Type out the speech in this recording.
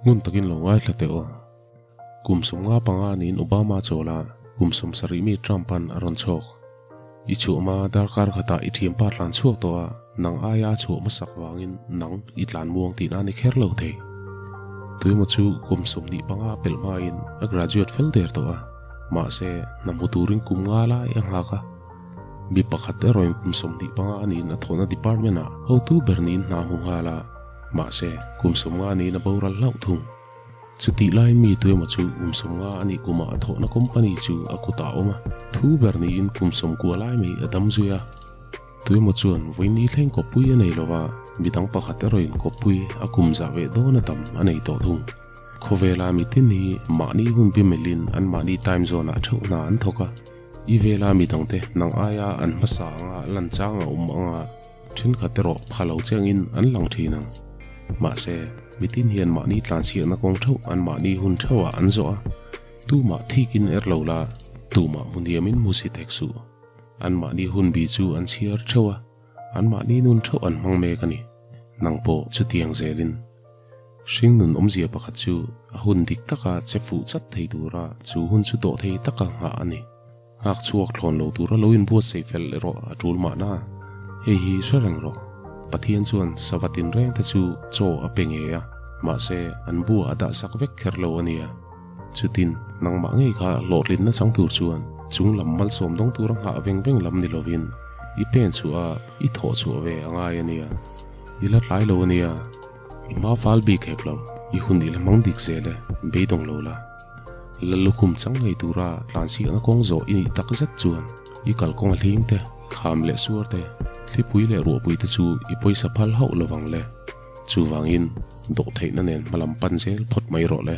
Ngun takin lo ngaithla teh aw. Kum 55 niin Obama chawl a, kum 70 mi Trump-a'n a rawn chhawk. I chhuahma darkar khatah i thianpa tlan chhuak tawh a, nang aia a chhuah hmasak vangin nang i tlan muang tihna a ni kher lo thei. Tuemaw chu kum 25 a pelh hmain a graduate fel der tawh a, mahse hna hmu turin kum nga lai a nghak a. Mi pakhat erawhin kum 25 a niin a thawhna department-ah hotu ber niin hna a hmu nghal a, mahse kum 50 niin a boral hlauh thung. Chutih lai mi tuemaw chu kum 50 a nih kumah a thawhna company chu a kutah a awm a, thu ber niin kum 90 lai mai a dam zui a. Tuemaw chuan vawiin thleng kawppui a nei lova, midang pakhat erawhin kawppui a kum zah ve dawn a tam a nei tawh thung. Khawvela mi tin hi mahni hun bimelin an mahni time zone ah theuh hna an thawk a, i vela midangte nang aia an hmasa anga lan chang a awm anga thenkhat erawh pha lo chengin an lang thin ang. Mahse, mitin hian mahni tlanchhiahna kawng theuh an mahni hun theuhah an zawh a, tumah thikin er lo la, tumah hmuniamin hmu si tek suh. An mahni hun bi chu an chhiar theuh a, an mahni nun theuh an hmang mek a ni. Nang pawh chutiang zelin. Hring nun awmzia pakhat chu a hun dik taka che fuh chat thei tura chu hun chu dawh thei taka nghah a ni. Nghak chhuak thlawn lo tura lo inbuatsaih fel erawh a tul mahna. Hei hi hre reng rawh. Pathian chuan sava tinreng te chu chaw a pe ngei a, mahse an buah a dah sak vek kher lo a nia. Chutin, nangmah ngei kha hlawhtlinna chang tur chuan chung lam malsawm dawng tura nghah veng veng lam ni lovin i pen chhuah a, i thawh chhuah ve a ngai a nia. I la tlai lo a nia. I hma fal bik hek lo, i hun i la hmang dik zel e, beidawng lo la. Lallukhum chang ngei tura tlanchhiahna kawng zawh i nih tak zet chuan i kalkawng a hling te, kham leh suar te, thlipui leh ruahpui te chu i pawisa phal hauh lovang le. Chuvangin, dawhtheihna nen hmalam pan zel phawt mai rawh le.